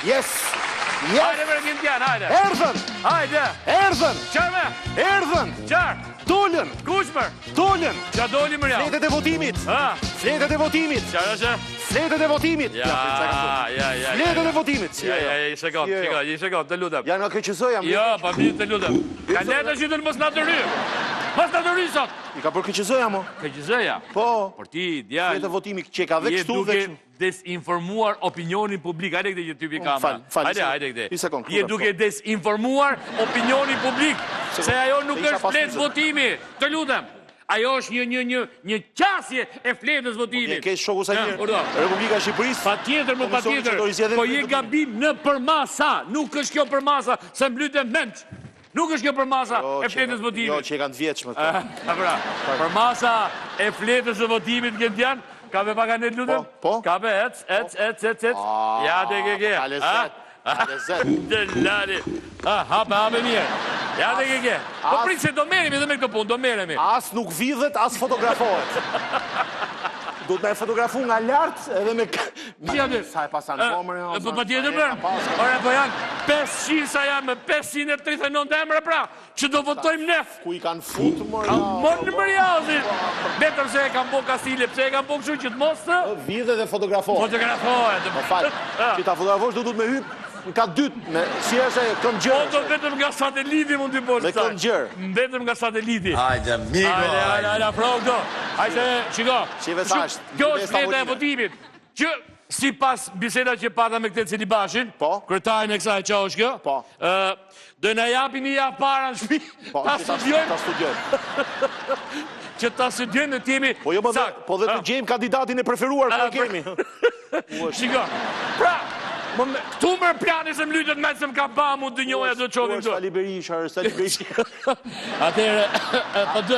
Yes! Yes! Hajde bre Gentian, hajde. Erdhën! Hajde. Erdhën! Çfarë me? Erdhën! Çfarë? Dolën! Kush mër? Dolën! Ça doli mër ja? Fletët e votimit! Ha? Fletët e votimit! Çfarë është? Fletët e votimit! Ja, ja, ja. Fletët e votimit! Ja, ja, ja, një sekond, Si, jo. shiko, një sekond, të lutem. Janë nga KQZ-ja, Jo, pa mirë, të lutem. Ka letë që të mos na dëry. Mos na dëry sot. I ka bërë KQZ-ja, mo. KQZ-ja. Po. Por ti, djalë. Fletët e votimit që ka dhe Je kështu dhe duke kështu. desinformuar opinionin publik. Hajde këtë që typi kamera. Fal, fal, Hajde, hajde këtë. Një sekond, Je duke po. desinformuar opinionin publik. Se ajo nuk Se isha është pas fletë 20. votimi. Të lutem. Ajo është një një një një qasje e fletës votimit. Je keq shoku sa Ja, mirë. urdhëro. Republika e Shqipërisë. Patjetër, më Komisioni patjetër. Qendror i Zgjedhjeve Po je fletë gabim në përmasa. Nuk është kjo përmasa, se mbyte mendsh. Nuk është kjo përmasa Jo, e që fletës kanë- votimit. Jo, që e kanë të vjetshme këto. A pra, përmasa e fletës së votimit Gentian, kape pak anet lutem? Po, po. Kape, ec, ec, ec, ec, ec. Ja, te ke ke. Ka lezet, ka lezet. Delali. Ha, hape, hape mirë. Ja, te ke ke. Po As- prit se do merremi edhe me këtë punë, do merremi. As nuk vidhet, as fotografohet. Do të na e fotografu nga lart edhe me Si aty? Sa e pasan E, komër, e, Po patjetër bërë. Ore, po janë 500 sa janë me 539 emra pra, që do votojmë ne. Ku i kanë fut mërë? Mon në mërjazin. Vetëm se e kam bo kastile, pse e kam bo kështu që të mos të Vidhet dhe fotografohet. fotografohet. Po fal, që ta fotografosh do duhet me hyp në kat dytë, me si është ajo këmbë Po gjerë. do vetëm nga sateliti mund t'i bosh Me kësaj. këmbë gjerë. Vetëm nga sateliti. Hajde, migo, Hajde, hajde, hajde, afro këto. Hajde, shiko. Shive sa është, Kjo mbes është fleta e tavoline. votimit. Që sipas biseda që pata me këtë Celibashin, Po. kryetarin e kësaj ça është kjo? Po. Ë, do na japin një javë para në shtëpi. Po, ta që ta studiojmë, Ta studiojmë. që ta studiojmë dhe të jemi Po jo, po dhe, sakt. po dhe të Ë. gjejmë kandidatin e preferuar ku e A, kemi. Shiko. Pra, më me- këtu mër plani se më lytet me se më ka ba mu dënjoja do të Ku qovim është këtu. Sali Berisha, është Sali Berisha. Atëherë, PD,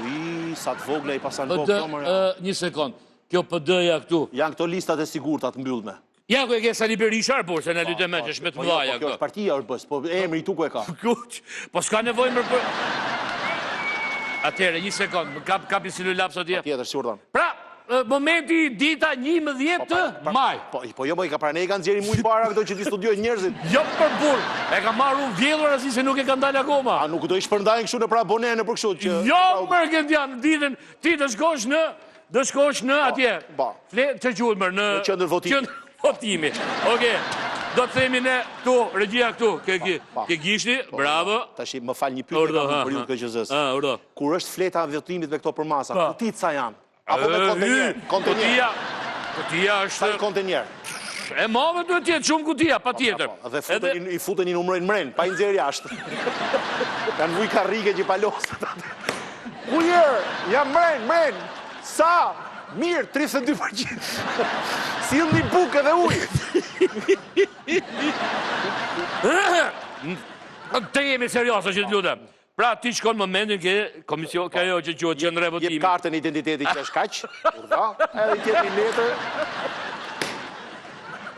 Ui, sa të vogla i pasan bo PD, këto mërë. ë, një sekond. Kjo PD-ja këtu. Janë këto listat e sigurta të mbyllme. Ja ku e ke Sali Berisha, por se na lytet me që është me të Po jo, mëdhaja po kjo këto. është partia është bës, po emri tu ku e ka. Kuq, po s'ka nevojë më për... Atëherë, një sekond, më kap kapi celulaps atje. Tjetër, si urdhon. Pra, ë, momenti dita 11 maj. Po, po jo, po i ka pra ne i kanë nxjerrë muaj para këto që ti studiojnë njerëzit. Jo për burr, e kam marrë unë vjellur asi se nuk e kanë dalë akoma. A nuk do i shpërndajnë kështu në pra bone në për kështu që Jo, mër Gentian, ditën ti do shkosh në do shkosh në atje. po. Fle, që quhet mër në Në qendër votimi. Qendër votimi. Okej. Do të themi ne këtu, regjia këtu, ke ke po. ke gishti, bravo. Tash më fal një pyetje Urdhë, kam ha, për ju ha. të KQZ-s. Ha, urdhë. Kur është fleta e votimit me këto përmasa, Po. kutitë sa janë? Apo me Ë, kontenier? hy, Kontenier. Kutia, kutia Sa është një kontenier? e madhe duhet të jetë shumë kutia, patjetër. Po, Dhe futeni, i futeni numërojnë mren, pa i nxjerr jashtë. Kanë vuj karrike që paloset aty. Ku je? Jam mren, mren. Sa? Mirë, 32%. Sillni bukë edhe ujë. Të jemi seriozë, që të lutem. Pra ti shkon momentin ke komision, ke ajo që quhet qendra e Jep votimit. kartën e identitetit që është kaq. Urdha, edhe i tjetri një letër.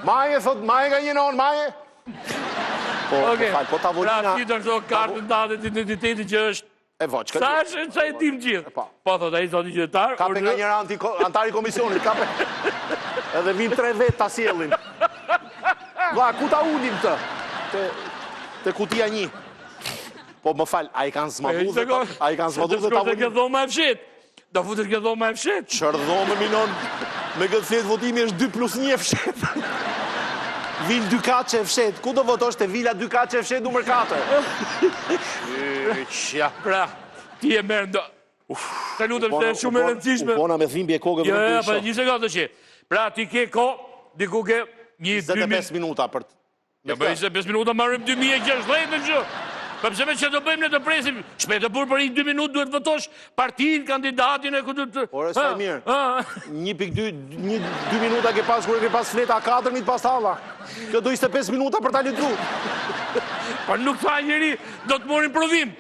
Maje, thot, maje nga një nonë, maje. Po, po, Okej. fal, po tavolina... Pra ti do të kartën tënde të identitetit që është E voçkël. Sa është, sa e dim gjithë. Po. Po, thot ai zoti qytetar. Kape urdhë- nga njëra anti, antari komisionit, kape. Edhe vinë tre vetë ta sjellin. Vlla, ku ta ulim të? Te, te kutia një. Po më fal, a i kanë zmadhu dhe ta, a i kanë zmadhu dhe Ta tavolinë? ke dhoma e fshet. Do futesh ke dhoma e fshet. Çfarë dhomë minon? Me këtë fletë votimi është 2 plus 1 e fshet. Vil 2 kaçe e fshet. Ku do votosh te vila 2 kaçe e fshet numër 4? Qja. Pra, ti e merr ndo. Të lutem se është shumë e rëndësishme. U bona me dhimbje koke Jo, vetëm jo, ku po i shoh. një sekondë tash. Pra ti ke kohë, diku ke një 25 minuta për të Jo, po 25 minuta marrim 2060 në gjë. Po pse me që do bëjmë ne të presim? Shpejt e burr për një 2 minutë duhet votosh partinë, kandidatin e ku do të Ore, sa e mirë. Ha, 1.2, 1, 2 minuta ke pas kur e ke pas fleta 4 mit pas halla. Kjo do 25 minuta për ta lexu. Po nuk tha njeri, do të morin provim.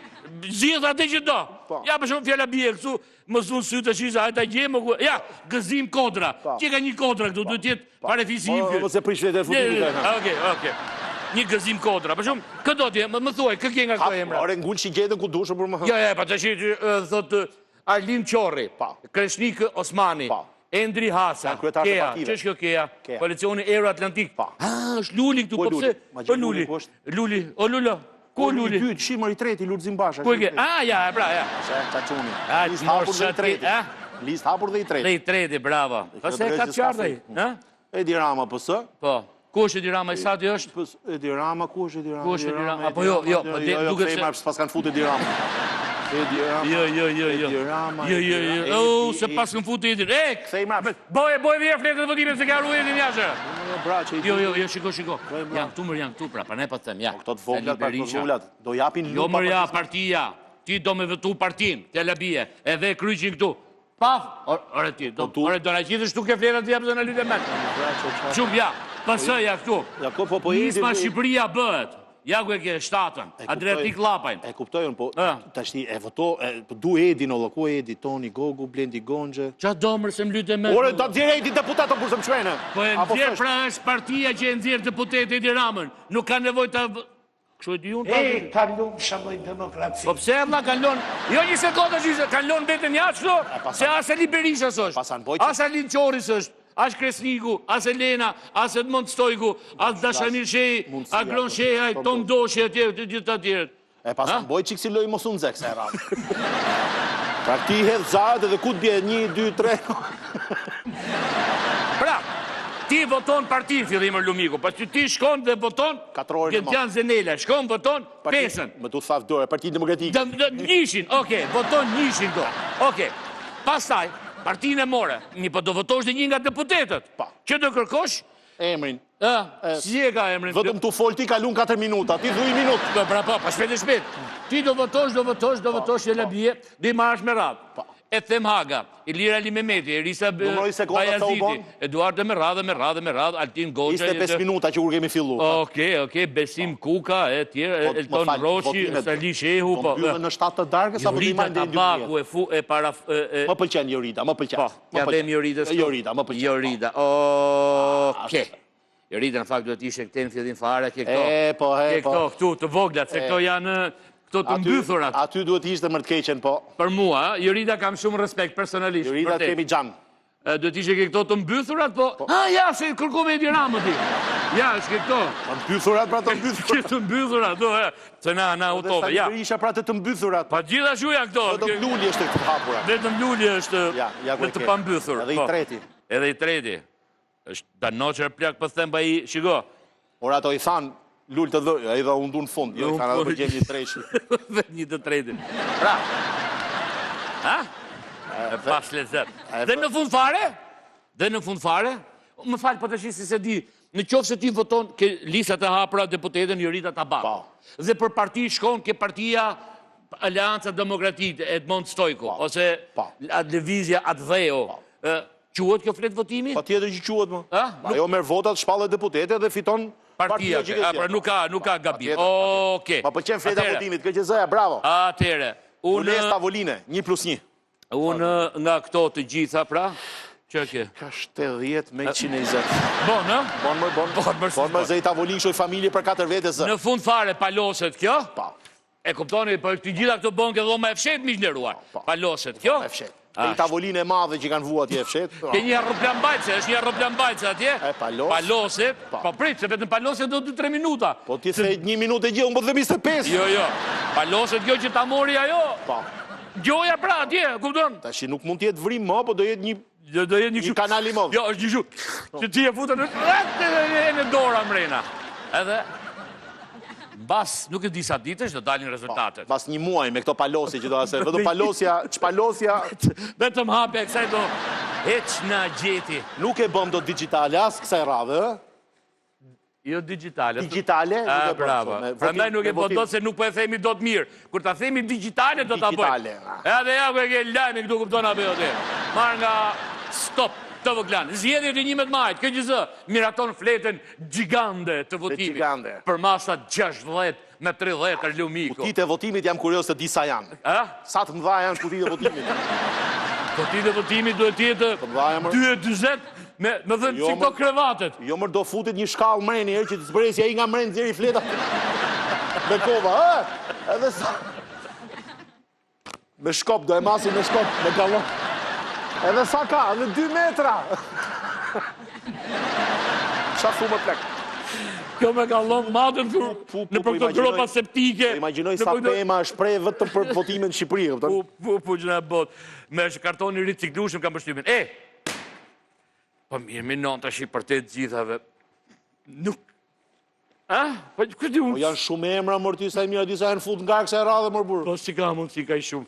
Zgjidh atë që do. Po. Ja, për shembull fjala bie këtu, më zun sytë tash, hajde ta gjejmë ku. Ja, Gëzim Kodra. Që ka një Kodra këtu, duhet të jetë farefisi im. Po, ky. mos e prish fletën e Ne, votimit. ne, Okej, okej. Një Gëzim Kodra. Për shembull, kë do ti? Më, më thuaj, kë ke nga këto emra? Ore, ngul shigjetën ku dush për më. Jo, jo, pa tash thotë Arlin Qorri, Pa. Kreshnik Osmani, Pa. Endri Hasa, KEA, ç'është kjo KEA? Koalicioni Euroatlantik. Pa. Ah, është Luli këtu, po pse? Po Luli. Luli, o Lulo. Ku Luli? I dytë, shi mor i treti, Lulzim Basha. Ku e ke? Ah, ja, e pra, ja. Sa ça çuni. Listë hapur dhe i treti. Listë hapur dhe i treti. Dhe i treti, bravo. Po se ka qartë ai, ë? Edi Rama PS. Po. Ku është Edi Rama? I sati është? PS, Edi Rama, ku është Edi Rama? Ku është Edi Rama? Apo jo, jo, po jo, jo, duket se s'paskan fut Edi Rama. Edi Rama. Jo, jo, jo, jo. Edi Rama. Jo, jo, jo. Oh, se paskan fut Edi. E, kthej mbrapsht. Boje, boje vje fletët e votimit se ka ru Edin jashtë. Jo, bra, që i Jo, jo, jo, shiko, shiko. Janë këtu, mër, janë këtu, pra, prandaj po them, ja. Po këto të voglat, pra, këto të voglat, do japin Jo, mër, ja, partia. Ti do me votu partinë, fjala bie. Edhe kryqin këtu. Paf! Ore ti, do, po ore do na qitësh këtu ke fletët ti apo do na lyte mend. Çup ja, PS-ja këtu. Ja po po po Nisma Shqipëria bëhet. Ja ku e ke shtatën. Adriatik Llapajn. E kuptoj unë, po tashti e voto, po du Edin olla, ku Edi, Toni Gogu, Blendi Gonxhe. Ça do mër se më lyte mend. Ore ta nxjerr Edi deputet o burrë se më çmene. Po e nxjerr pra është partia që e nxjerr deputet Edi Ramën. Nuk ka nevojë ta Kështu e di unë pra. E, ka lumsha moj demokraci. Po pse vlla kanë lënë? Jo një sekondë tash, kanë lënë veten jashtë këto? Se as Sali Berisha s'është. As Alin Qorri s'është. As Kresniku, as Elena, as Edmond Stojku, as Dashamir Shehi, Agron Shehaj, Tom Doshi etj, të gjithë të tjerët. E pasan boj çik si lojë mos u nxeh kësaj radhe. Pra ti hedh zaret edhe ku të bje, 1, 2, 3. Pra, ti voton partinë fillim Lumiku, pa që ti shkon dhe voton Gentian Zenelaj, shkon voton pesën. Më tu thaf dore, Partinë Demokratike. Njëshin, oke, voton njëshin do. Oke, pastaj, partinë e more, një po do votosh dhe një nga deputetët. Pa. Që do kërkosh? Emrin. Ë, si e ka emrin? Vetëm tu fol ti kalun 4 minuta, ti thuj minutë. Po, pra, po, po, shpejt e shpejt. Ti do votosh, do votosh, do votosh, e la bie, do i marrësh me radhë. Po. Ethem Haga, Ilir Alimehmeti, Erisa Bajaziti, Eduardo me radhë, me radhë, me radhë, Altin Goxha... 25 minuta që kur kemi fillu. Okej, okej, Besim Kuka, e tjerë, po, Elton Roshi, Sali Shehu, po... Po në 7 të darkës, apo të imajnë dhe Tabaku, e fu, e para... Më pëlqen Jorida, më pëlqen. Po, ja vem Joridës. Jorida, më pëlqen. Jorida, okej. Jorida, në fakt, duhet ishte këte në fillim fare, ke këto. E, po, e, po. Ke këto, këtu, të voglat, se këto janë këto të mbythurat. Aty duhet ishte më të keqen, po. Për mua, Jorida kam shumë respekt personalisht. Jorida kemi xhan. Duhet ishte ke këto të mbythurat, po... po. Ha, ja, se kërkove Edi Ramën ti. Ja, është ke këto. Të mbythurat, pra të mbythurat. Ke të mbythurat, do, e. Se na, na hutove, ja. Dhe isha pra të të mbythurat. Pa gjithashtu janë këto. Vetëm Luli është të hapura. Vetëm Luli është në të pambythur. Edhe i po. treti. Edhe i treti. Është danoqer plak po them pa i, shiko. Ora ato i thanë, Lul të dhë, ai dha unë du në fund, jo i thanë ato po gjejmë një treshi. Dhe një të tretin. Pra, ha? E pas lezet. Dhe në fund fare, dhe në fund fare, më fal, po tash si se di, në qoftë se ti voton ke listat e hapura deputeten Jorida Tabaku. Po. Dhe për parti shkon ke partia Aleanca Demokratike, Edmond Stojku, po. ose po. Lëvizja Atdheu. Quhet kjo fletë votimi? Patjetër që quhet më. Ajo merr votat, shpallet deputete dhe fiton partia që ka. Pra nuk ka, nuk ka gabim. Okej. Ma pëlqen fleta e votimit, KQZ-ja, bravo. Atëherë, unë Unë tavoline, 1 plus 1. Unë nga këto të gjitha pra, që ke? Ka 70 me 120. Bon, ë? Bon, më, bon. Bon, më, bon, më zë tavolinë kështu familje për katër vete zë. Në fund fare paloset kjo? Po. E kuptoni, po të gjitha këto bën ke dhoma e fshehtë miq nderuar. Po, po. Paloset kjo? E fshehtë. Një tavolinë e madhe që kanë vu atje e fshehtë. Ke një aeroplan mbajtëse, është një aeroplan mbajtëse atje. E palos. Paloset. Po. po prit, se vetëm paloset do 2-3 minuta. Po ti the një minutë e gjë, unë po them 25. Jo, jo. Paloset kjo që ta mori ajo. Po. Gjoja pra atje, kupton? Tashi nuk mund të jetë vrimë më, po do jetë një Do do jetë një Një kanal i madh. Jo, është një kështu. Që ti e futën në në dora mrena. Edhe mbas nuk e di sa ditësh do dalin rezultatet. Mbas një muaji me këto palosje që do ase, vetëm palosja, çpalosja, Vetëm hapja e kësaj do heq na gjeti. nuk e bëm dot digjitale as kësaj radhe, ë? Jo digjitale. Digjitale, nuk Ah, e bëm bravo. kështu, me votim- Prandaj nuk me e bën votim. dot se nuk po e themi dot mirë. Kur ta themi digjitale do ta bëjmë. Digjitale, ah. Edhe ja ku e ke lajmin këtu kupton apo jo ti. Marr nga Stop TV Klan. Zgjedhjet e 11 majit, KQZ miraton fletën gjigande të votimit. Gjigande. Për masat 60 me 30 për Lumiku. Kutitë e votimit jam kurioz të di sa janë. A? Sa të mëdha janë kutitë e votimit. Kutitë e votimit duhet të jetë mëdha janë, mër. 2.40 me me thënë Jo, si këto mër. krevatet. Jo mër do futet një shkallë mreni herë që të zbresi ai nga mreni nxjerri fleta. Me kova, ë? Edhe sa Me shkop, do e masin me shkop, me kallon. Edhe sa ka, edhe 2 metra. Ça thu më plak? Kjo me ka llong matën kur po, nëpër po, këto gropa septike. Po imagjinoj sa pema është pre vetëm për votimin në Shqipëri, kupton? Po, po, po, gjëna botë. Me është kartoni riciklueshëm kam përshtypjen. E. Po mirë, mi non tash i për të gjithave. Nuk A? Po ku di unë? Po janë shumë emra mor ti sa i mirë, disa janë fut nga kësaj radhe mor burr. Po si ka mundsi kaq shumë.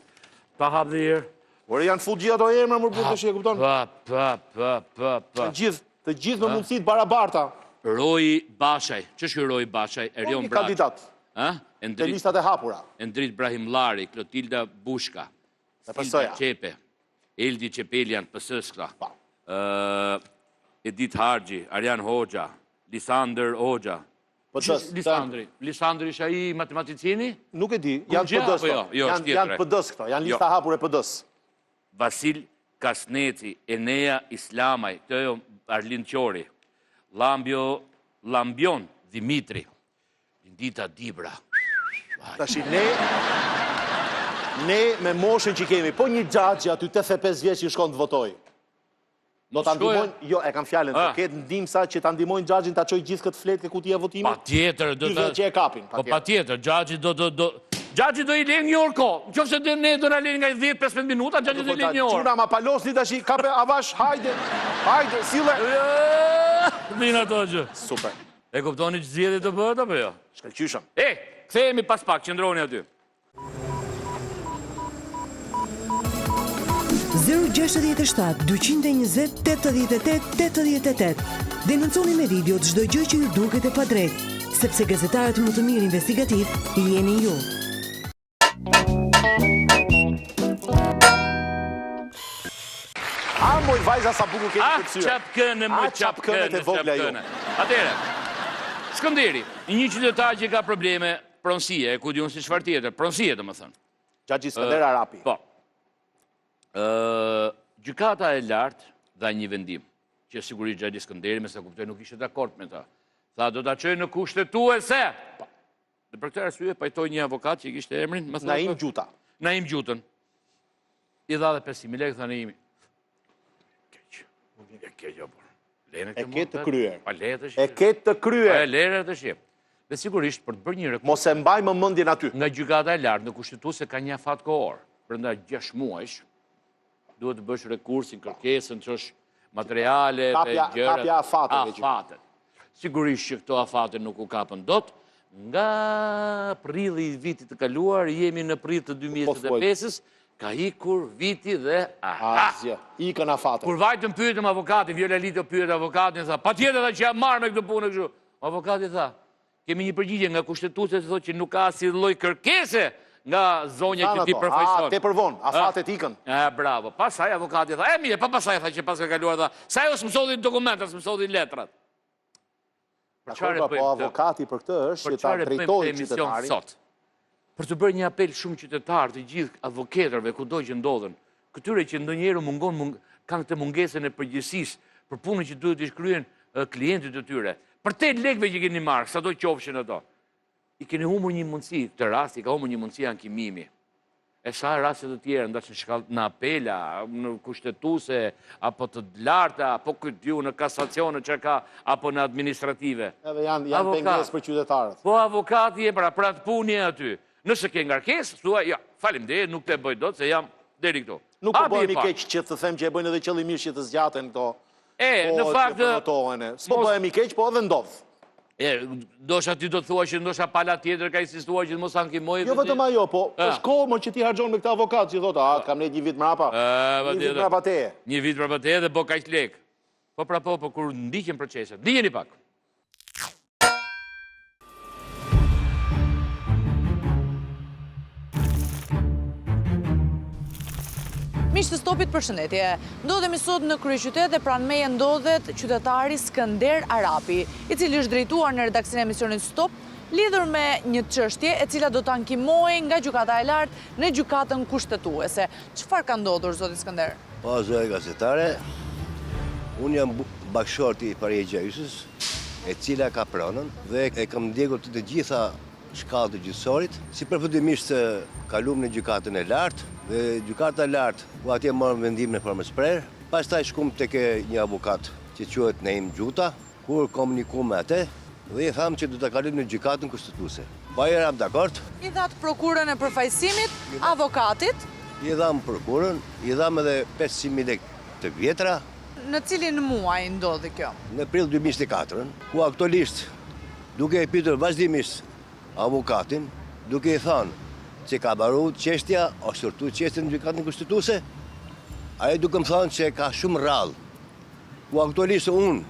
Ta hap dhe herë. Ore janë fut gjithë ato emra mor burr tash e kupton? Pa pa pa pa pa. Të gjithë, të gjithë me mundësi të barabarta. Roi Bashaj, ç'është ky Roi Bashaj? Po, Erion Braçe. Kandidat. Ë? Endrit. Te listat e hapura. Endrit Brahimllari, Klotilda Bushka. Silda Çepe, Eldi Çepeli janë PS-së këta. Po. Ë Edit Harxhi, Arjan Hoxha, Lisandër Hoxha. PD-së. Lisandri. Lisandri është ai matematicieni? Nuk e di, janë PD-së jo? Jo, janë, janë PD-së këto, janë jo. lista hapur e PD-së. Vasil Kasneci, Enea Islamaj, këtë jo Arlind Qori, Lambio, Lambion Dimitri, Lindita Dibra. Tashi ne ne me moshën që kemi, po një xhaxhi aty 85 vjeç që shkon të votojë. Do ta ndihmojnë, jo, e kam fjalën, do ketë ndihmësa që ta ndihmojnë xhaxhin ta çojë gjithë këtë fletë ke kutia e votimit? Patjetër, do të që e kapin, po, patjetër. Po patjetër, xhaxhi do do do Xhaxhi do i lënë një orë kohë. Në qoftë se do ne do na lënë nga 10-15 minuta, xhaxhi do i lënë një orë. Çuna ma palosni tash, kape avash, hajde. Hajde, sille. Vin ato gjë. Super. E kuptoni që zgjedhje do bëhet apo jo? Shkëlqyshëm. E, kthehemi pas pak, qëndroni aty. 067 220 88 88 Denonconi me video çdo gjë që ju duket e padrejtë, sepse gazetarët më të mirë investigativë jeni ju. A moj vajza sa bukur keni Ah, kërcyer. çapkëne, moj Ah, çapkënet çapkëne, e vogla ju. çapkëne. Atëherë, Skënderi, një qytetar që ka probleme pronësie, e ku di unë si çfarë tjetër, pronësie domethënë. Xhaxhi Skënder Arapi. Po. Ë, gjykata e lartë dha një vendim, që sigurisht Xhaxhi Skënderi, me sa kuptoj, nuk ishte dakord me ta. Tha, do ta çoj në kushtetuese. Po. Dhe për këtë arsye pajtoi një avokat që i kishte emrin, më thotë. Naim Gjuta. Naim Gjutën. I dha dhe 500.000 lekë, tha Naimi. Keq. E keq apo. Lene E ke të kryer. Pa le të E ke të kryer. Pa lere të shih. Dhe sigurisht për të bërë një rekurs. Mos e mbaj më mendjen aty. Nga gjykata e lartë në kushtetuese ka një afat kohor. Brenda 6 muajsh duhet të bësh rekursin, kërkesën, çosh materiale, kapja, gjërat. Kapja afateve. Afatet. Sigurisht që këto afate nuk u kapën dot. Nga prilli i vitit të kaluar, jemi në prill të 2025-ës, ka ikur viti dhe aha. Asgjë. Ikën afatet. Kur vajtëm pyetëm avokatin, Viola Lito pyet avokatin, tha, patjetër tha që jam marrë me këtë punë kështu. Avokati tha, Kemi një përgjigje nga kushtetuesja që thotë që nuk ka asnjë lloj kërkese nga zonja që ti përfaqëson. A, tepër vonë, afatet ikën. E, bravo. Pastaj avokati tha, e mirë, pa pastaj tha që paska kaluar tha, se ajo s'më solli dokumentat, s'më solli letrat. Për çfarë po, po avokati për këtë është që ta drejtojë qytetarin. Sot? Për të bërë një apel shumë qytetar, të gjithë avokatërve kudo që ndodhen, këtyre që ndonjëherë mungon mung, kanë këtë mungesën e përgjegjësisë për punën që duhet t'i kryejnë klientit të tyre. Përtej lekëve që keni marrë, sado qofshin ato, i keni humbur një mundësi, këtë rast i ka humbur një mundësi ankimimi. E sa raste të tjera, ndash në shkallë në apela, në kushtetuese, apo të larta, apo ku di unë në kasacione që ka, apo në administrative. Edhe janë, janë pengesë për qytetarët. Po avokati e pra, për atë punë je aty. Nëse ke ngarkesë, thua, ja, faleminderit, nuk të bëj dot, se jam deri këtu. Nuk po bëhemi keq që të them që e bëjnë edhe qëllimisht që të zgjaten këto E, në fakt... S'po bëhemi keq, po edhe ndodh. E, ndoshta ti do të thua që ndoshta pala tjetër ka insistuar që të mos ankimojë. Jo vetëm ajo, po është kohë më që ti harxhon me këtë avokat që thotë, a, kam nejt një vit mrapa. Një vit mrapa teje. Një vit mrapa teje dhe bo kaq lek. Po pra po, po kur ndiqen proceset. Ndiqeni pak. Miq të Stopit përshëndetje. Ndodhemi sot në kryeqytet dhe pranë meje ndodhet qytetari Skënder Arapi, i cili është drejtuar në redaksinë e emisionit Stop lidhur me një çështje e cila do të ankimohej nga Gjykata e Lartë në Gjykatën Kushtetuese. Çfarë ka ndodhur zoti Skënder? Po, zonja gazetare, unë jam bashkëshorti i Farie Gjajysës, e cila ka pronën dhe e kam ndjekur të të gjitha shkallët e gjyqësorit, si përfundimisht kalum në gjykatën e lartë. Dhe Gjykata e Lartë, ku atje morëm vendimin e formës prerë, pastaj shkum tek një avokat që quhet Naim Gjuta, kur komunikum me atë dhe i thamë që do ta kalojmë në Gjykatën Kushtetuese. Po ai ra dakord. I dhatë prokurën e përfaqësimit avokatit? I dhamë prokurën, i dhamë edhe 500.000 lekë të vjetra. Në cilin muaj ndodhi kjo? Në prill 2024-ën, ku aktualisht duke e pyetur vazhdimisht avokatin, duke i thënë që ka mbaru çështja, është shqyrtu çështja në Gjykatën Kushtetuese, ai duke më thënë që ka shumë rrallë, ku aktualisht unë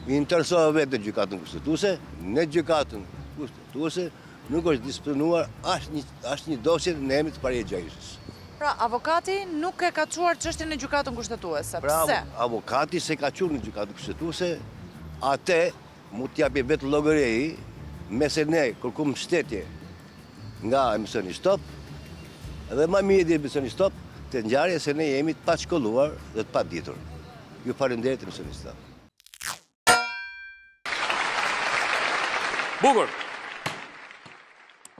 i interesova vetë në Gjykatën Kushtetuese, në Gjykatën Kushtetuese nuk është disponuar asnjë dosje në emër të Fahrije Xhahysës. Pra, avokati nuk e ka çuar çështjen në Gjykatën Kushtetuese. Pra, Pse? Avokati s'e ka çuar në Gjykatën Kushtetuese, atë Mund të japi vetë llogari ai, mese ne kërkum mbështetje nga emisioni Stop, dhe ma mirë di emisioni Stop këtë ngjarje se ne jemi të pashkolluar dhe të paditur. Ju faleminderit emisioni Stop. Bukur.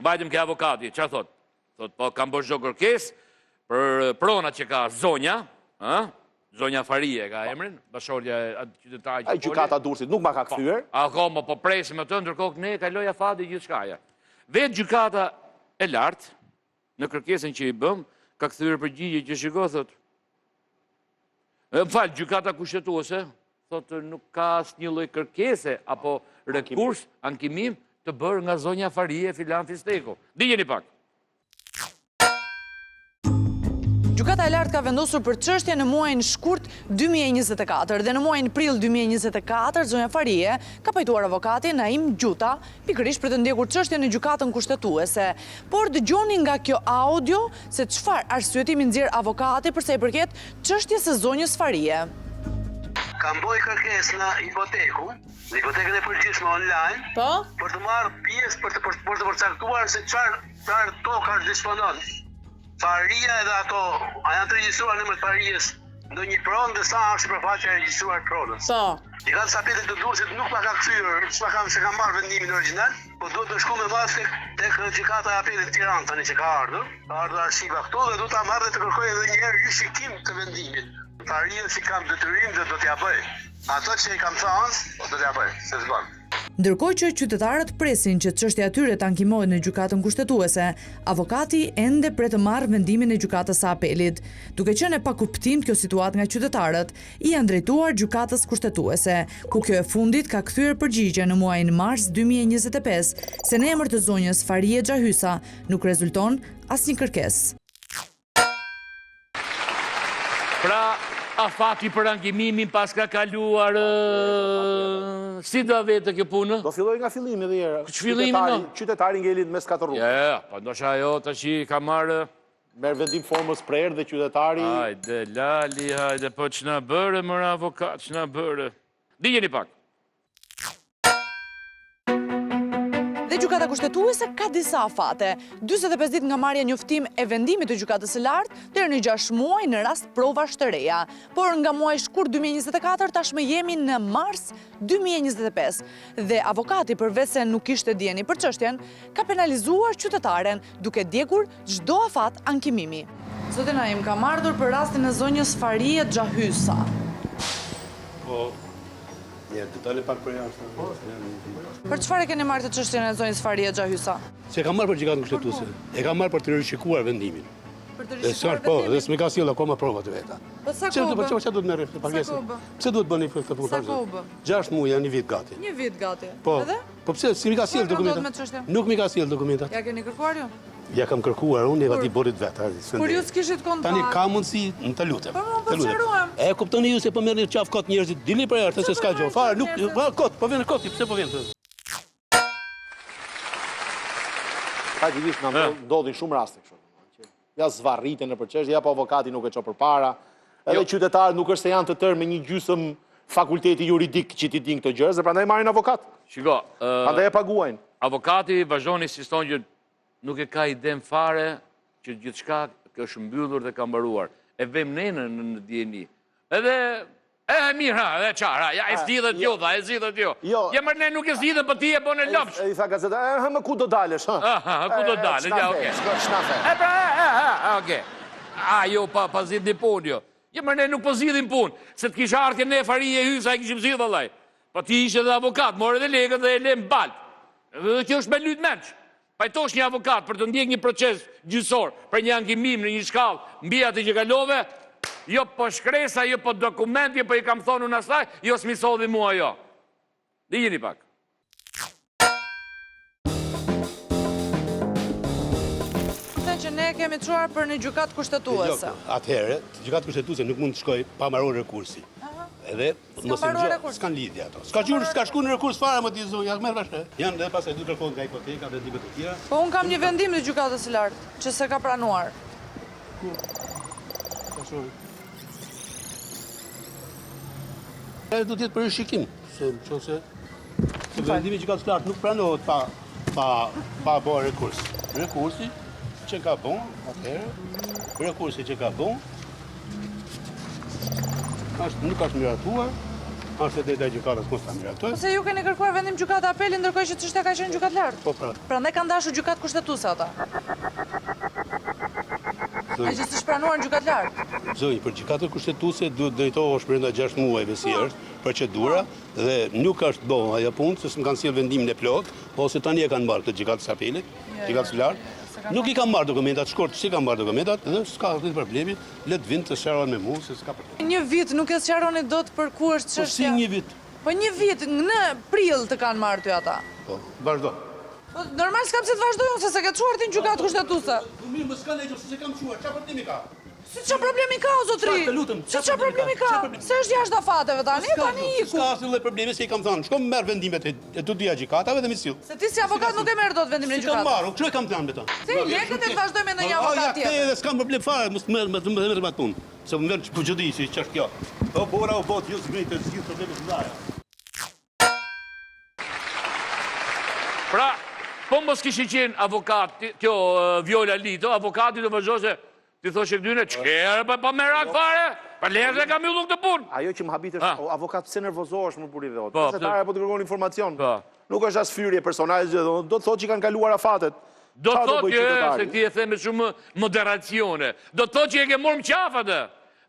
Vajtëm ke avokati, ça thot? Thot, po kam bërë çdo kërkesë për pronat që ka zonja, ë? Zonja Fahrije ka emrin, bashkëshortja e atij qytetarit që Ai gjykata e Durrësit nuk ma ka po, kthyer. Akoma po presim atë, ndërkohë ne kaloi afati gjithçkaja. Vetë gjykata e lartë në kërkesën që i bëm, ka kthyer përgjigje që shiko thot. Më fal, gjykata kushtetuese thotë nuk ka asnjë lloj kërkese apo rekurs, ankimim të bërë nga zonja Fahrije Filan Fisteku. Dëgjoni pak. Gjykata e Lartë ka vendosur për çështjen në muajin shkurt 2024 dhe në muajin prill 2024 zonja Fahrije ka pajtuar avokatin Naim Gjuta pikërisht për të ndjekur çështjen në Gjykatën Kushtetuese. Por dëgjoni nga kjo audio se çfarë arsyetimi nxjerr avokati për sa i përket çështjes së zonjës Fahrije. Kam boj kërkesë në hipoteku, në hipotekën e përgjithshme online, po? për të marrë pjesë për të për, për të përcaktuar se çfarë çfarë tokash disponon. Fahrija edhe ato, a janë të regjistruar në emër të Fahrijes ndonjë pronë dhe sa është sipërfaqja e regjistruar e pronës. Po. Gjykata e Apelit të Durrësit nuk ma ka kthyer, s'ma ka s'e kam marrë vendimin origjinal, po duhet të shku me marrë tek tek Gjykata e Apelit të Tiranë tani që ka ardhur. Ka ardhur arshiva këtu dhe do ta marr dhe të kërkoj edhe një herë rishikim të vendimit. Fahrijes i kam detyrim dhe do t'ia bëj. Ato që i kam thënë, do t'ia bëj, se s'bën. Ndërkohë që qytetarët presin që çështja e tyre të ankimohet në Gjykatën Kushtetuese, avokati ende pret të marrë vendimin e Gjykatës së Apelit. Duke qenë e pakuptimtë kjo situatë nga qytetarët, i janë drejtuar Gjykatës Kushtetuese, ku kjo e fundit ka kthyer përgjigje në muajin mars 2025 se në emër të zonjës Fahrije Xhahysa nuk rezulton asnjë kërkesë. Pra, afati për ankimimin paska kaluar... Si do vete kjo punë? Do filloj nga fillimi dhe jera. Ç'fillimi në? Qytetari ngeli mes katër rrugëve. Ja, po ndoshta ajo tashi ka marrë... Merr vendim formës prerë dhe qytetari... Hajde, lali, hajde, po ç'na bëre, mor avokat, ç'na bëre. Dëgjoni pak. Dhe Gjykata Kushtetuese ka disa afate. 45 ditë nga marrja njoftim e vendimit të Gjykatës së Lartë, deri në 6 muaj në rast provash të reja. Por nga muaji shkurt 2024 tashmë jemi në mars 2025 dhe avokati përveç se nuk kishte dijeni për çështjen, ka penalizuar qytetaren duke djegur çdo afat ankimimi. Zoti Naim, kam ardhur për rastin e zonjës Fahrije Xhahysa. Po, Ja, të dale pak për jashtë. Po. Për çfarë e keni marrë këtë çështjen e zonjës Fahrije Xhahysa? S'e kam marrë për gjykatën kushtetuese. E kam marrë për të rishikuar vendimin. Për të rishikuar vendimin? Po, dhe s'më ka sjellë akoma provat e veta. Po sa kohë bë? Pse duhet të merrni këtë pagesë? Pse duhet bëni këtë punë? Sa kohë bë? 6 muaj, një vit gati. Një vit gati. Po. Edhe? Po pse s'mi ka sjellë dokumentat? Nuk m'i ka sjellë dokumentat. Ja keni kërkuar ju? Ja kam kërkuar unë, e di borit vetë. Kur ju s'kishit kontakt. Tani ka mundësi, në të lutem. Po, po, po, E kuptoni ju se po merrni qafë kot njerëzit, dilni për jashtë, se s'ka gjë. Fare, nuk, pa, kot, po vjen kot, pse po vjen? Faktikisht na ndodhin shumë raste kështu. Ja zvarriten nëpër çështje, ja po avokati nuk e çon përpara. Edhe jo. qytetarët nuk është se janë të tërë me një gjysëm fakulteti juridik që t'i dinë këto gjëra, dhe prandaj marrin avokat. Shiko, prandaj e paguajnë. Avokati vazhdon insiston që nuk e ka idenë fare që gjithçka është mbyllur dhe ka mbaruar. E vëmë ne në në dijeni. Edhe E, mirë, ha, edhe çfarë, ha, ja, e zgjidhët ju, dha, e zgjidhët ju. Jo. Ja, mër ne nuk e zgjidhëm, po ti e bën e lopsh. I tha gazeta, e, hë, më ku do dalësh, ha? Ha, ha, ku do dalësh, ja, okej. Ç'na the. E, pra, e, e, e, okej. A, jo, pa, pa zgjidhni punë, jo. Jo, më ne nuk po zgjidhim punë, se të kish ardhë ne Farije Hysa e kishim zgjidhë vallaj. Po ti ishe dhe avokat, more dhe lekët dhe e le në baltë. Dhe kjo është me lyt menç. Pajtosh një avokat për të ndjekë një proces gjyqësor për një ankimim në një shkallë mbi atë që kalove, jo po shkresa, jo po dokument, jo po i kam thonë unë asaj, jo s'mi solli mua jo. Dëgjoni pak. Që ne kemi çuar për në gjykatë kushtetuese. Atëherë, gjykata kushtetuese nuk mund të shkojë pa mbaruar rekursi. Edhe mos e dëgjo, s'kan lidhje ato. S'ka gjurë, s'ka shku në rekurs fare më ti zonja, merr vesh. Janë dhe pastaj du kërkohet nga hipoteka dhe vendime të tjera. Po unë kam një vendim të gjykatës së lartë që s'e ka pranuar. Ku? Ka shkruar. Edhe do të jetë për rishikim, se në qoftë se se vendimi i gjykatës së lartë nuk pranohet pa pa pa bërë rekurs. Rekursi që ka bën, atëherë, rekursi që ka bën, është nuk është miratuar, është e drejta e gjykatës mos ta miratojë. Ose ju keni kërkuar vendim gjykata apeli ndërkohë që çështja ka qenë në gjykatë lartë. Po pra. Prandaj kanë dashur gjykatë kushtetuese ata. Ai që s'është pranuar në gjykatë lartë. Zonjë, për gjykatën kushtetuese duhet drejtohesh brenda 6 muajve si po. është procedura po. dhe nuk është bërë ajo punë se s'më kanë sjellë vendimin e plotë, ose tani e kanë marrë këtë gjykatës apelit, jo, gjykatës jo, lartë. Nuk i kam marrë dokumentat, shkurt, s'i kam marrë dokumentat dhe s'ka asnjë problemi. Le të vinë të sqarohen me mua se s'ka problem. Një vit nuk e sqaroni dot për ku është çështja. Po si një vit? Po një vit, në prill të kanë marrë ty ata. Po, vazhdo. Po normal s'ka pse të vazhdoj unë se s'e ke çuar ti në gjykatë kushtetuese. Po mirë, më s'ka ndonjë gjë, se s'e kam çuar, çfarë problemi ka? Si çfarë problemi ka o zotri? Të lutem, si çfarë problemi ka? Se është jashtë afateve tani, tani iku. S'ka asnjë lloj problemi se i kam thënë, shko merr vendimet e të dyja gjykatave dhe m'i sill. Se ti si avokat nuk e merr dot vendimin e gjykatës. S'i kam marrë, unë kështu e kam thënë me ta. Kthej lekët e të vazhdojmë me ndonjë avokat tjetër. Ja, kthej edhe s'kam problem fare, mos më më më merr me atë punë. Se më vjen ku gjëdi si ç'është kjo. O bora o botë, ju zgrit të zgjidh problemet e mëdha. Pra, po mos kishte qenë avokat, kjo Viola Lito, avokati do vazhdonte T'i thoshe këtyne, ç'ke pa, pa merak fare, pa lere e kam mbyllur këtë punë. Ajo që më habit është, o, avokat, pse nervozohesh më burri dhe po, Gazetarja po të kërkon informacion. Po. Nuk është as fyerje personale, do të thotë që kanë kaluar afatet. Do të thotë që, se ti e the me shumë moderacione, do të thotë që e ke morë më qafë atë.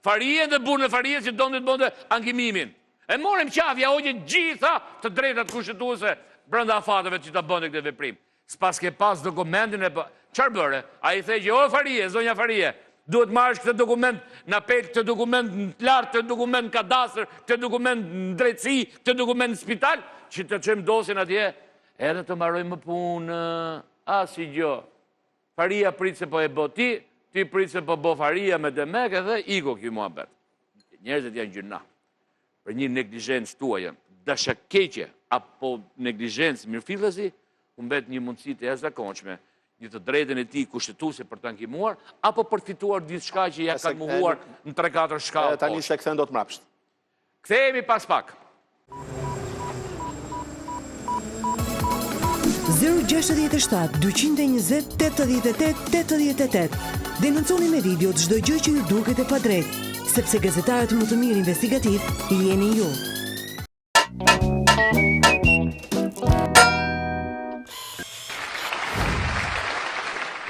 Farijen dhe burrin e Farijes që donte të bënte ankimimin. E more më qafë, ia hoqe gjitha të drejtat kushtetuese brenda afateve që ta bënte këtë veprim. S'paske pas dokumentin e po... Çfarë bëre? A i the që o Farije, zonja Farije, duhet marrësh këtë dokument në apel, këtë dokument në të lartë, këtë dokument në kadastër, këtë dokument në drejtësi, këtë dokument në spital, që të çojmë dosjen atje, edhe të mbarojmë punë, asgjë. Farija prit se po e bo ti, ti prit se po bo Farija me demek edhe iku ky muhabet. Njerëzit janë gjynah. Për një neglizhencë tuajën, dashakeqe apo neglizhencë mirëfillasi, humbet një mundësi të jashtëzakonshme, një të drejtën e tij kushtetuese për të ankimuar apo për të fituar diçka që ia kanë mohuar në 3-4 shkallë. Tani s'e kthen dot mbrapsht. Kthehemi pas pak. 067 220 88 88 Denonconi me video çdo gjë që ju duket e padrejtë, sepse gazetarët më të mirë investigativë jeni ju.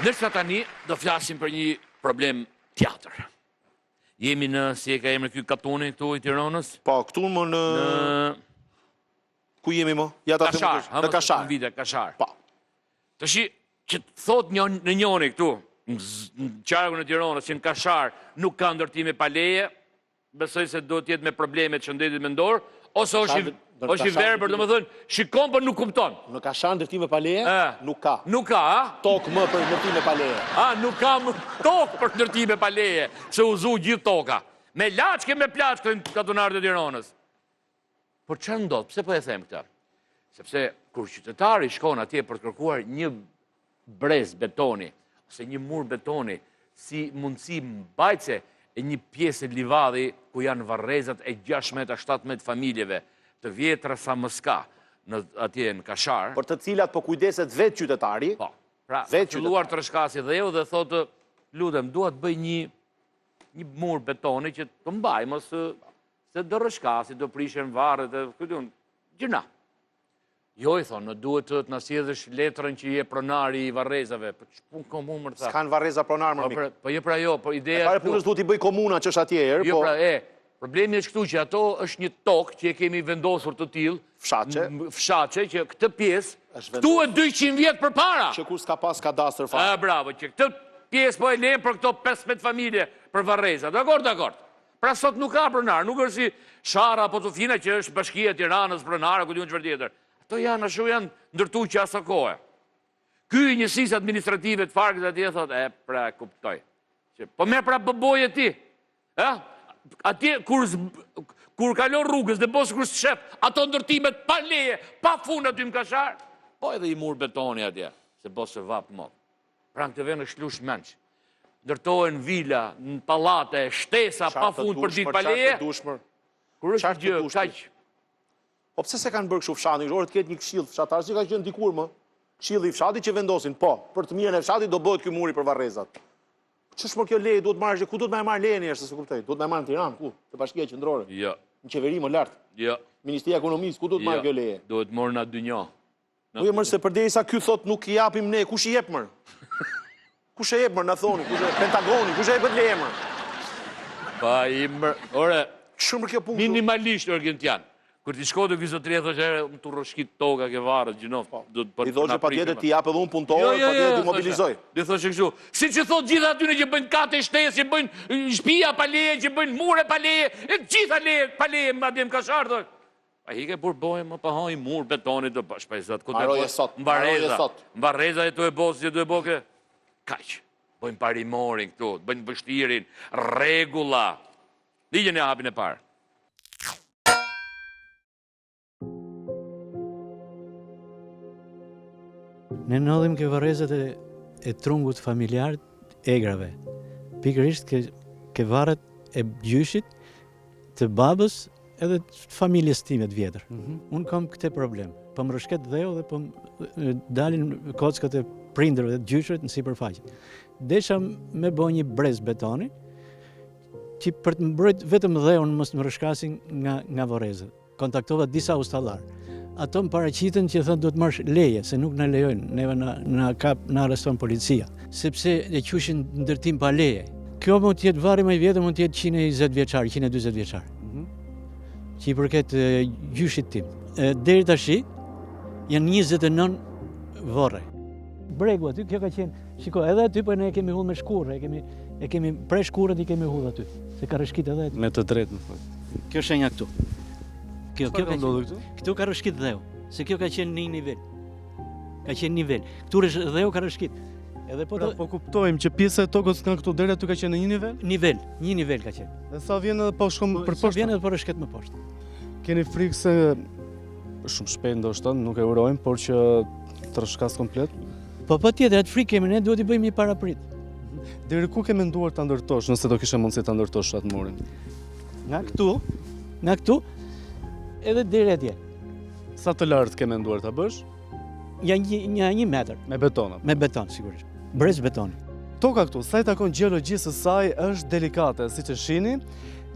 Ndërsa tani do flasim për një problem tjetër. Jemi në, si e ka emrin ky katuni këtu i Tiranës? Po, këtu më në... Ku jemi më? Ja ta them në Kashar. Në vite, Kashar. Po. Tashi që thot një në njoni këtu, në qarkun e Tiranës, që në Kashar nuk ka ndërtime pa leje, besoj se duhet të jetë me probleme të shëndetit mendor, ose është i është i verbër, domethënë, shikon por nuk kupton. Në Kashar ndërtime pa leje? Nuk ka. Nuk ka, a? Tokë më për ndërtime pa leje. A, nuk ka më tokë për ndërtime pa leje, se u zu gjithë toka. Me laçkë me plaçkë katunarët e Tiranës. Por çfarë ndodh? Pse po e them këtë? Sepse kur qytetari shkon atje për të kërkuar një brez betoni ose një mur betoni si mundësi mbajtëse e një pjese livadhi ku janë varrezat e 16 a 17 familjeve të vjetra sa më s'ka në atje në Kashar. Për të cilat po kujdeset vetë qytetari. Po. Pra, ka filluar të rrëshkasi dheu dhe thotë, lutem, dua të bëj një një mur betoni që të mbaj, mos se do rrëshkasi, do prishen varret, e ku di unë, gjëna. Jo, i thonë, në duhet të të na sjellësh letrën që je pronari i varrezave. Po ç'punë kam unë mër tha. S'kanë varreza pronar më po, mik. Pra, po jo pra jo, po ideja E para punës duhet t'i bëj komuna që është atje erë, jo, po. pra, e, problemi është këtu që ato është një tokë që e kemi vendosur të tillë, fshaçe, fshaçe që këtë pjesë këtu e 200 vjet përpara. Që kur s'ka pas kadastër fare. A bravo, që këtë pjesë po e lëmë për këto 15 familje për varreza. Dakor, dakor. Pra sot nuk ka pronar, nuk është si Sharra apo Tufina që është bashkia e Tiranës pronare, ku di unë çfarë tjetër. Ato janë ashtu janë ndërtu që aso kohe. Ky i njësisë administrative të Farkës atje thotë, e pra e kuptoj. Që, po me pra boje ti. Ë? Atje kur kur kalon rrugës dhe bos kur shef ato ndërtimet pa leje, pa fund aty në Kashar, po edhe i mur betoni atje, se bos se vap mot. Pra në këtë vend është llush mendsh. Ndërtohen vila, në pallate, shtesa pa fund për ditë pa leje. Kur është gjë kaq Po pse s'e kanë bërë kështu fshatin, ore të ketë një këshill fshatar, si ka qenë dikur më? Këshilli i fshatit që vendosin, po, për të mirën e fshatit do bëhet ky muri për varrezat. Ç'është më kjo leje duhet marrësh, ku duhet me marrë lejen është, s'e kuptoj. Duhet me marrë në Tiranë, ku? Te bashkia qendrore. Jo. Në qeveri më lart. Jo. Ministria e Ekonomisë, ku duhet marrë jo. kjo leje? Duhet marrë në dynja. Po jo mër se përderisa ky thot nuk i japim ne, kush i jep mër? Kush e jep mër, na thoni, kush e Pentagoni, kush e jep këtë leje mër? Pa i mër, ore, shumë për kjo punë. Minimalisht Gentian. Kur ti shkon te ky zotëria thosh ere, më tu rroshkit toka ke varrët, gjino, po. do të I thoshë patjetër t'i jap edhe unë punëtorë, jo, jo, jo, patjetër t'i mobilizoj. Ti thoshë kështu, siç i thotë gjithë atyre që bëjnë kate shtesë, që bëjnë shtëpia pa leje, që bëjnë mure pa leje, e të gjitha leje pa leje, madje më Kashar thosh. Pa ike burr boje më pa haj mur betoni të bash pa i zot ku do Mbaroje sot, mbaroje sot. Mbarreza e tu e bos që duhet boke. Kaq. Bëjmë parimorin këtu, bëjmë vështirin, rregulla. Ligjën e hapin e parë. Ne ndodhemi ke varrezat e, e trungut familjar të Egrave. Pikërisht ke, ke varret e gjyshit të babës edhe të familjes time të vjetër. Mm -hmm. Unë kam këtë problem. Po më rrëshket dheu dhe po më dalin kockat e prindërve dhe të gjyshërit në sipërfaqe. Desha me bo një brez betoni, që për të mbrojt vetëm dheun mos më rrëshkasin nga, nga vorrezat. Kontaktova disa ustallarë. Ato më paraqitën që thonë duhet marrësh leje, se nuk na lejojnë, neve na na kap, na arreston policia, sepse e qujshin ndërtim pa leje. Kjo mund të jetë varri më i vjetër, mund të jetë 120 vjeçar, 140 vjeçar. Mm -hmm. Që i përket gjyshit tim. E, deri tashi janë 29 vorre. Bregu aty, kjo ka qenë, shiko, edhe aty po ne e kemi hudhë me shkurre, e kemi e kemi pre shkurret i kemi hudhë aty, se ka rrëshkit edhe aty. Me të drejtë në fakt. Kjo shenja këtu. Kjo kjo ka ndodhur këtu? Këtu ka rrëshkit dheu, se kjo ka qenë në një nivel. Ka qenë nivel. Këtu rrësh, dheu ka rrëshkit. Edhe po pra, po kuptojmë që pjesa e tokës nga këtu deri aty ka qenë në një nivel? Nivel, një nivel ka qenë. Dhe sa vjen edhe po shkon po, për poshtë. Sa vjen edhe po rrëshket më poshtë. Keni frikë se shumë shpejt ndoshta, nuk e urojmë, por që të rrëshkas komplet? Po patjetër, atë frikë kemi ne, duhet i bëjmë një paraprit. Deri ku ke menduar ta ndërtosh, nëse do kishe mundësi ta ndërtosh atë murin? Nga këtu, nga këtu, edhe deri atje. Sa të lartë ke menduar ta bësh? Një, një, një, një metër. Me beton? Me beton, sigurisht. Brez betoni. Toka këtu, sa i takon gjeologjisë së saj, është delikate, siç e shihni,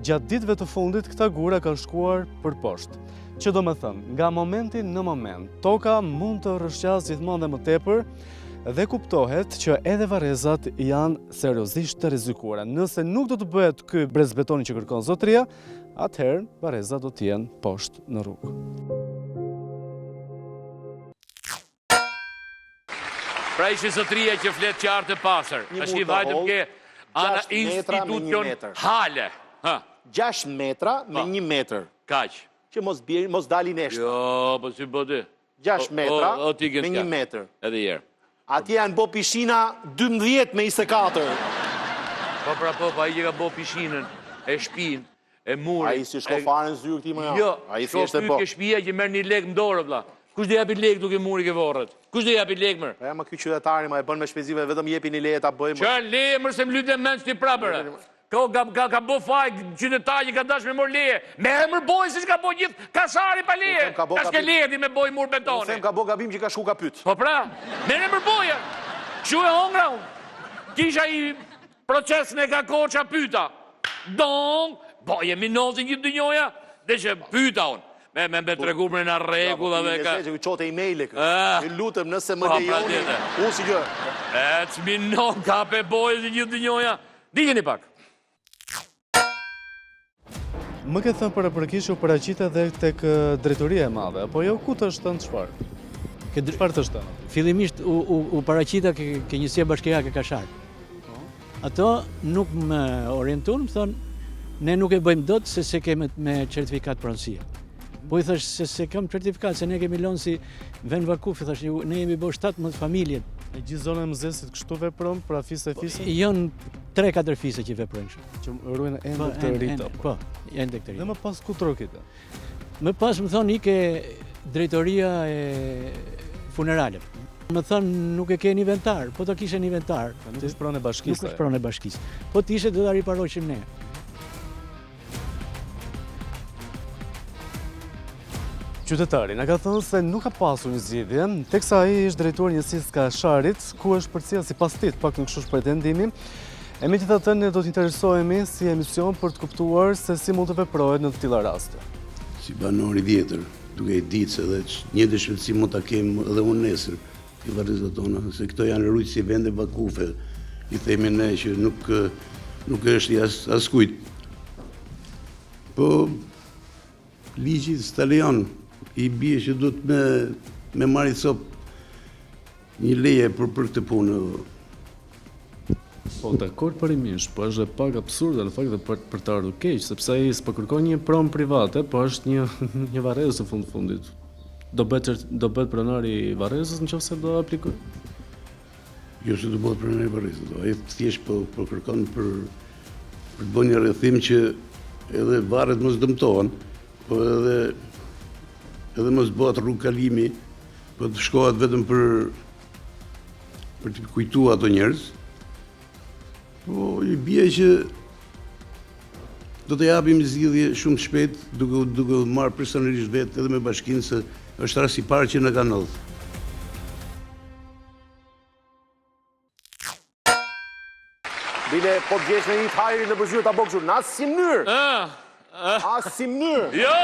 gjatë ditëve të fundit këta gura kanë shkuar për poshtë. Që do me thënë, nga momenti në moment, toka mund të rrëshqasë gjithmonë dhe më tepër dhe kuptohet që edhe varrezat janë seriozisht të rrezikuara. Nëse nuk do të bëhet ky brez betoni që kërkon zotëria, atëherë varrezat do të jenë poshtë në rrugë. Pra ishte zotëria që flet qartë e pastër. Një mur të hollë, ana institucionale. Ha. 6 metra me 1 metër. Kaq. Që mos bjerin, mos dalin eshtra. Jo, po si bëti. 6 metra me 1 metër. Edhe një herë. Atje janë bo pishina 12 me 24. Po pra po, po ai që ka bo pishinën e shpinë, E muri. Ai s'i shko fare në zyrë këtij më. Jo, ai thjesht e po. Ke shtëpia që merr një lek në dorë vlla. Kush do japi lek duke muri ke vorret? Kush do japi lek mër? Po ja më ky qytetari më e bën me shpenzime vetëm jepi një leje ta bëjmë. Çfarë leje mër se më lyte mend ti prapë. Ka ka ka, ka bo faj qytetari që ka dash me mor leje. Me emër boj siç ka bo gjithë Kashari pa leje. Ka bo ka leje ti me boj mur betoni. Them ka bo gabim që ka shku ka pyet. Po pra, me emër boje. Kështu e hongra unë. Kisha i Proces me ka Korça pyta. Dong, bo jemi nozin gjithë dynjoja, dhe që pyta unë. Me me me tregu mrena rregullave ka. Ju çote emaile kë. Ju lutem nëse më po, lejoni. Unë si gjë. E çminon kape bojë si gjithë dynjoja. Digjeni pak. Më ke thënë paraprakisht u paraqite dhe tek drejtoria e madhe, apo jo ku të është thënë çfarë? Ke çfarë të është thënë? Fillimisht u u, u paraqita ke, ke njësia bashkiake Kashar. Po. Ato nuk më orientuan, më thonë ne nuk e bëjmë dot se s'e kemi me certifikat pronësie. Po i thash se s'e kam certifikat, se ne kemi lënë si vend vakufi, thash, ne jemi bo 17 familje. E gjithë zona e Mëzesit kështu vepron, pra fise po, fise? Janë 3-4 fise që veprojnë kështu. Që ruajnë ende po, këtë rit. Po, ende këtë rit. Dhe më pas ku trokite? Më pas më thonë ike drejtoria e funeraleve. Më thonë nuk e ke në inventar, po të kishe në inventar. Nuk është pronë e bashkisë. Nuk është pronë e bashkisë. Po të ishe do ta riparoshim ne. Qytetari na ka thënë se nuk ka pasur një zgjidhje, teksa ai i është drejtuar njësisë Kasharit, ku është përcjellë sipas tij, të paktën kështu është pretendimi. E megjithatë ne do të interesohemi si emision për të kuptuar se si mund të veprohet në të tilla raste. Si banor i vjetër, duke e ditë se edhe një dëshpëtësi mund ta kem edhe unë nesër, te varrezat tona, se këto janë rujtë si vende vakufe, i themi ne që nuk, nuk është i as, askujt. Po, ligji s'ta lejon, i bie që duhet me, me marrë copë një leje për, për këtë punë. Po, dakord parimisht, po është dhe pak absurde në fakt dhe për, për të ardhur keq, sepse ai s'po kërkon një pronë private, po është një, një varrezë në fund fundit. Do bëhet do bëhet pronari i varrezës në qoftë se do aplikojë? Jo se do bëhet pronari i varrezës, do. Ai thjesht po po kërkon për për të bërë një rrethim që edhe varret mos dëmtohen, po edhe edhe mos bëhet rrugë kalimi, po të shkohet vetëm për për të kujtuar ato njerëz. Po i bie që do të japim zgjidhje shumë shpejt duke duke u marrë personalisht vetë edhe me bashkinë se është rasti i parë që na ka ndodhur. Bile, po të gjesh në një të hajrit nëpër zyrë ta bën kështu, në asnjë mënyrë. Asnjë mënyrë. Jo!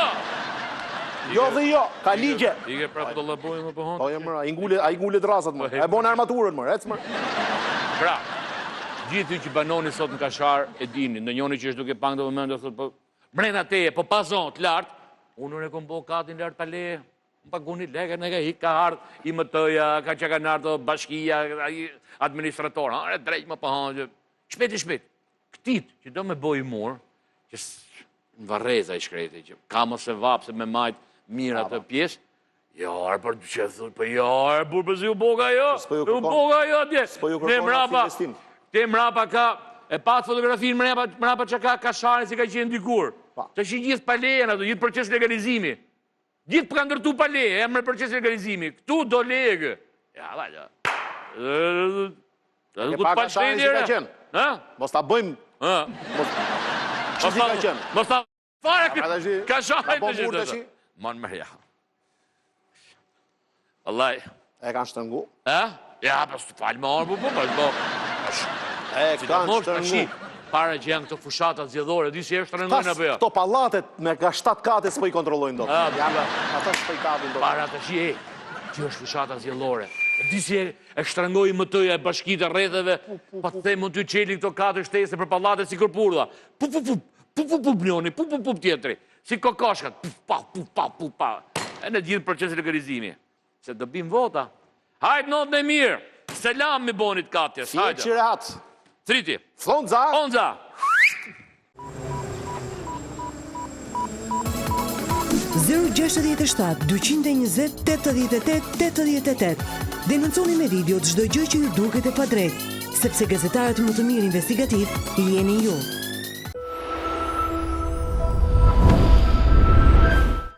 Jo dhe jo, ka ligje. Ike prapë do llabojë më pohon. Po jo mër, ai ngulet, ai ngulet rrasat më. E bën armaturën më, ec më. Pra, gjithë ju që banoni sot në Kashar e dini, ndonjëri që është duke pa në këtë moment do thotë po mrena teje, po pa zonë të lartë, unë nuk e kom bo katin lart pa leje. Më paguni lekë, ne ka ik, ka ardhë IMT-ja, ka që kanë ardhë bashkia, ai administrator, ha, e drejt më po ha, shpejt e shpejt. Këtit që do me bo mur, që në varreza i shkreti, që ka më se vapë se me majtë mirë atë pjesë, jo, arë për që thu, po jo, arë burë për zi u boga jo, po u boga jo atje, po ne mrapa, te mrapa ka, e patë fotografinë mrapa, mrapa që ka Kashari si ka qenë dikur, të shi gjithë pa leje, ato gjithë proces legalizimi, Gjithë për ka ndërtu pa leje, e me proces legalizimi. Këtu do leje kë. Ja, va, ja. E pa Kasharin si ka qenë. Ha? Mos ta bëjmë. Ha? Mos... Që si ka qenë? Mos ta... Fare kë... Kasharin të gjithë. Mon mërë, ja. Vallaj. E kanë shtërngu? E? Ja, pas të falë më orë, po, po, po, E kanë shtërngu. Para që janë këto fushatat zgjedhore, di si e shtrëngojnë apo jo? Këto pallatet me nga 7 kate s'po i kontrollojnë dot. Janë ata s'po i kapin dot. Para të shi, e, që është fushata zgjedhore. Di si e shtrëngoi IMT-ja e bashkitë e rretheve, pa të them mund t'ju çelin këto kate shtese për pallate si kërpurdha. Pu, pu, pu, pu, pu, pu, njoni, pu, pu, pu, tjetri. Si kokoshkat, pu, pa, pu, pa, pu, pa. E në gjithë proces legalizimi. Se do bim vota. Hajt natën e mirë. Selam mi bonit Katjes. Hajde. Fjet rehat. Triti. Fonza. Fonza. 067 220 88 88 Denonconi me video çdo gjë që ju duket e padrejtë, sepse gazetarët më të mirë investigativë jeni ju.